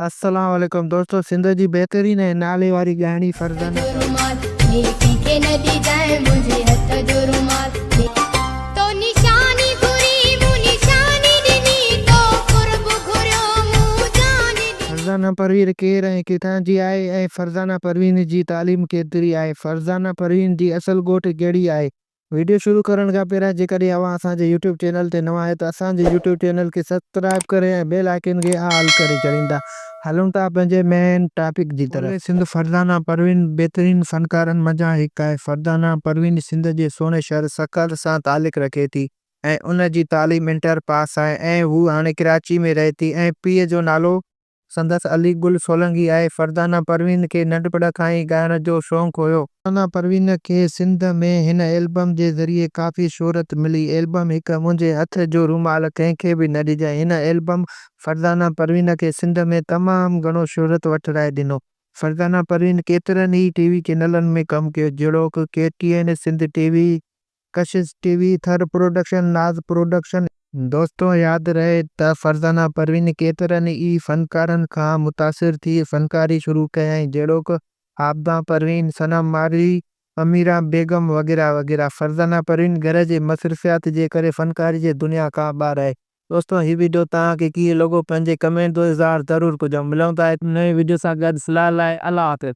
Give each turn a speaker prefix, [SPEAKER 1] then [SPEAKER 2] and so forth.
[SPEAKER 1] السلام عليڪم دوستو سنڌ جي بهترين ۽ نالي واري ڳائڻي فرزانه فرزانه پروين ڪير ۽ ڪٿان جي آهي ۽ فرزانه پروين جي تعليم ڪيتري آهي فرزانه پروين جي اصل ڳوٺ ڪهڙي آهي وڊيو شروع ڪرڻ کان پهريان جيڪڏهن اوهان اسان جي يوٽيوب چينل تي نوان آهيو ته اسان جي يوٽيوب چينل کي سبسڪرائب ڪري ۽ بيل آئيڪن کي آل ڪري ڇڏيندا. هلون ٿا پنهنجي مين ٽاپڪ جي طرف. سنڌ فرزانه پروين بهترين فنڪارن منجهان هڪ آهي. فرزانه پروين سنڌ جي سهڻي شهر سکر سان تعلق رکي ٿي ۽ ان جي تعليم انٽر پاس آهي ۽ هوء هاڻي ڪراچي ۾ رهي ٿي ۽ پيء جو نالو سندس علي گل سولنگي آهي. فرزانه پروين کي ننڍپڻ کان ئي ڳائڻ جو شونق هيو. فرزانه پروين کي سنڌ ۾ هن البم جي ذريعي ڪافي شهرت ملي. البم هڪ منهنجي هٿ جو رومال ڪنهن کي به نه ڏجانء هن البم فرزانه پروين کي سنڌ ۾ تمام گهڻو شهرت وٺرائي ڏنو. فرزانه پروين ڪيترن ئي ٽي وي چينلن ۾ ڪم ڪيو جهڙوڪ K T N, Sindh T V, Kashish T V, Thar production, Naz production. دوستو ياد رهي ته فرزانه پروين ڪيترن ئي فنڪارن کان متاثر ٿي فنڪاري شروع ڪيائين جهڙوڪ عابده پروين، صنم مارئي، اميره بيگم وغيره وغيره. فرزانه پروين گهر جي مصروفيات جي ڪري فنڪاري جي دنيا کان ٻاهر آهي. دوستو هي وڊيو توهان کي ڪيئن لڳو پنهنجي ڪمينٽ جو اظهار ضرور ڪجو. ملون ٿا هڪ نئين وڊيو سان گڏ في الحال لاء الله حافظ.